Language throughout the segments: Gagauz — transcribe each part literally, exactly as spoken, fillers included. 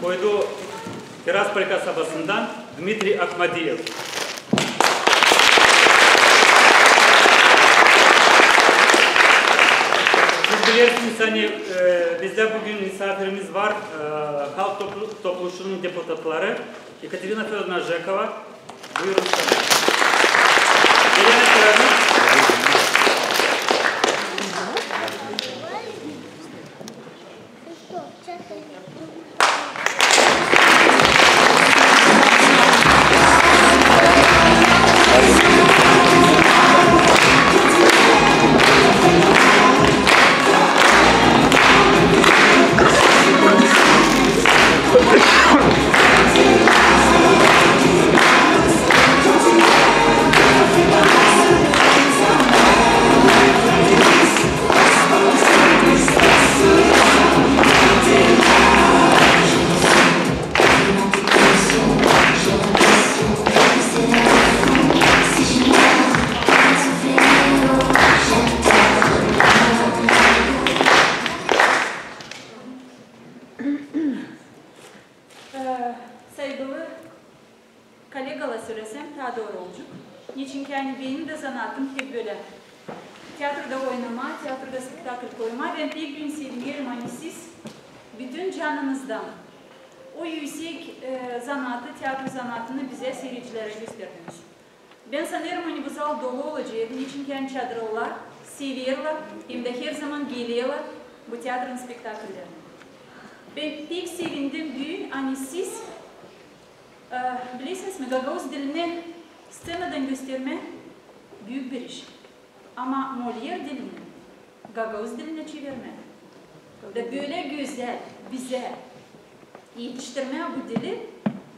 koydu Tiraspol kasabasından Dmitriy Ahmadiyev. Siz bilersiniz, ani, e, bizdä büün misaafirimiz var, e, Halk Toplu-, Topluşuunun deputatları Ekaterina Födorovna Jekova. Buyurun. Elena Födorovna. E, saygılı kollegalar, söläsem, taa dooru olacek. Neçinki ani benim dä zanaatım hep bölä. Teatroda oynamaa, teatroda spektakl koymaa. Bän pek büün sevinerim, ani siz bütün canınızdan o üüsek, e, zanaatı, teatro zanaatını bizä, siiredicilerä gösterdiniz. Bän sanêrım, ani bu zal dolu olacek, neçinki ani çadırlılar severlär, hem dä herzaman gelerlär bu teatrın spektakllerinä. Bän pek sevindim büün, ani siz, e, bilersiniz mi, gagauz dilini sţenadan göstermää büük bir iş. Ama Molier dilini gagauz dilinä çevirmää da bölä gözäl bizä etiştirmää bu dili,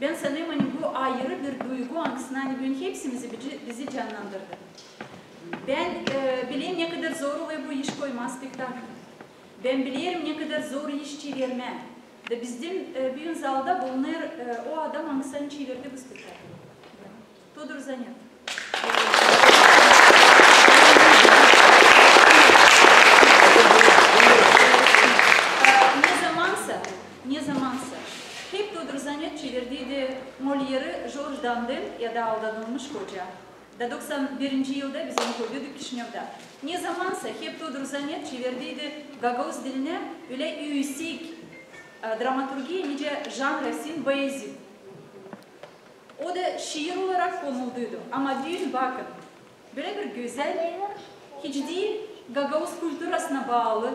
bän sanêrım, ani bu ayırı bir duygu, angısını, ani büün hepsimizi, bizi, bizi cannandırdı. Bän, e, bilerim, nekadar zor olêr bu iş koymaa spektakl. Bän bilerim, nekadar zor iş çevirmää. Da bizim, e, büün zalda bulunêr, e, o adam, angısı ani çevirdi bu spektakl. Тодор Занет. E, nezamansa, nezamansa hep Тодор Занет çevirdiydi Molieri Žorž Danden ya da Aldanılmış koca. Da doksan birinci yılda biz onu koyduyduk Kişinövda. Nezamansa hep Тодор Занет çevirdiydi gagauz dilinä ölä üüsek, e, dramaturgiya, nicä Jan Rasin Bayezid. O da şiir olarak konulduydu. Ama büün bakın, bölä bir gözäl, hiç diil gagauz kulturasına baalı,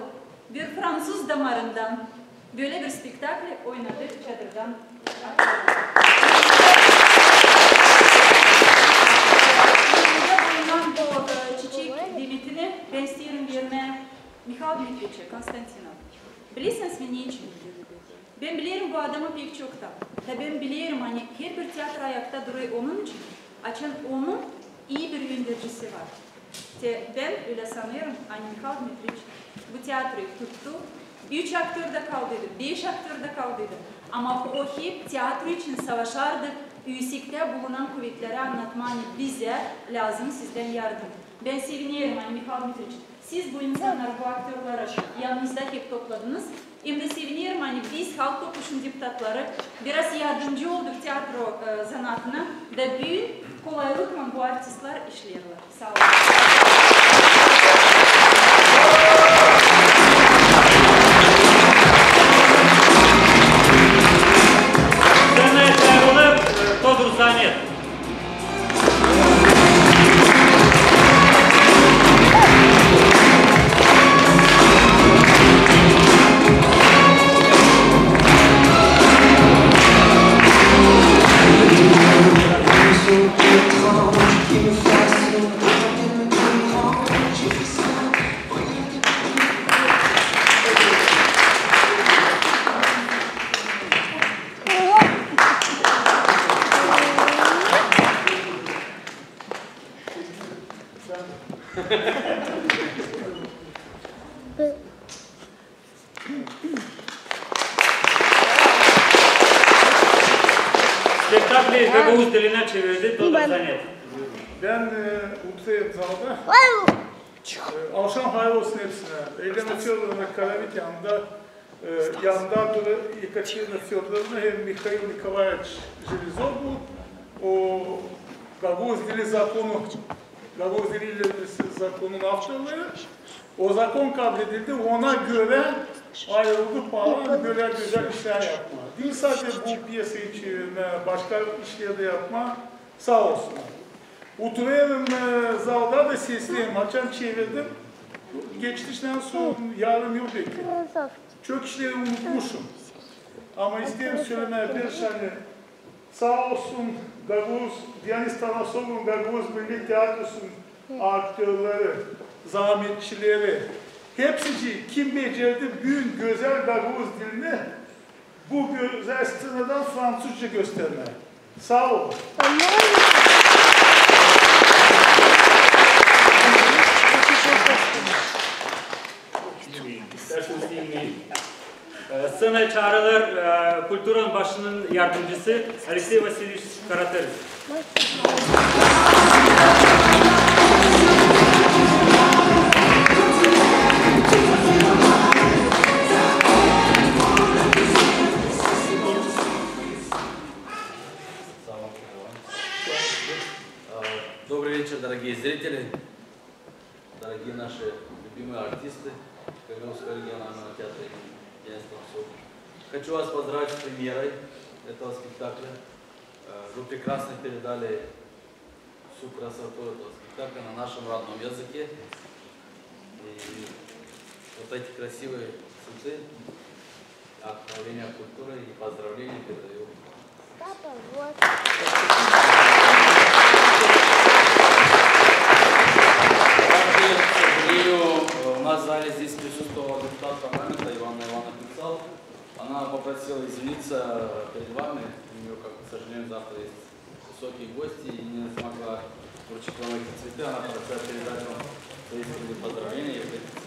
bir fransuz damarından bölä bir spektakli oynadı çadırdan. Bulunan bu, e, çiçek demetini bän isteerim vermää Mihail Dmitriçä Konstantinov. Bilersiniz mi, neçin? Bän bilerim bu adamı pek çoktan. Da bän bilerim, ani herbir teatr ayakta durêr onun için, açan onun ii bir öndercisi var. Te bän ölä sanêrım, ani Mihail Dmitriç bu teatrı tuttu. Üç aktör da kaldıydı, beş aktör da kaldıydı. Ama o hep teatro için savaşardı, üüsektä bulunan kuvetlerä annatmaa, ani bizä lääzım sizdän yardım. Bän sevinerim, ani Mihail Dmitriç, siz bu insannarı, bu aktörları yanınızda hep topladınız. Hem dä sevinerim, ani biz, Halk Topluşunun deputatları, biraz yardımcı olduk teatro, e, zanaatına da büün kolaylıklan bu artistlar işleerlär. Saa olun. Scenaya çaarılêr, e, Тодор Занет. Spektakli gagauz dilinä çevirdi Тодор Занет. Bän, e, bu zalda, e, avşam hayır olsun hepsinä. Elena Födorovna Karavit yanında E, yanında durêr Ekaterina Födorovna hem Mihail Nikolaeviç Jelezoglu, o gagauz dili zakonu, gagauz dili ilerlemesi zakonunun avtorları. O zakon kabledildi, ona görä ayırıldı para bölä gözäl işlär yapmaa. Diil sade bu pyesanı çevirmää, başka işleri dä yapmaa. Saa olsunnar. Oturêrım, e, zalda da sesleerim, açan çevirdim. Geçti iştän sora yarım yıl belki. Çok işleri unutmuşum. Ama isteerim sölemää bir şey, ani saa olsun Gagauz, Dionis Tanasoglunun Gagauz Milli Teatrosunun aktörleri, zaametçileri, hepsicii, kim becerdi büün gözäl gagauz dilini bu gözäl sţenadan fransuzca göstermää. Saa olun. E, sţenaya çaarılêr, e, kulturanın başının yardımcısı Aleksey Vasilyeviç Karaterz. Добрый вечер, дорогие зрители, дорогие наши любимые артисты Кагановского регионального театра имени Диониса Тонцова. Хочу вас поздравить с премьерой этого спектакля. Э, Вы прекрасно передали всю красоту этого спектакля на нашем родном языке. И вот эти красивые цветы от Управления культуры и поздравления передаю. Папа, вот. Также, к сожалению, у нас в зале здесь присутствовал депутат парламента Иван Иванович Пицал. Она попросила извиниться перед вами. У неё, как, к сожалению, завтра есть высокие гости и не смогла вручить вам эти цветы. Она просила передать вам свои искренние поздравления и вот эти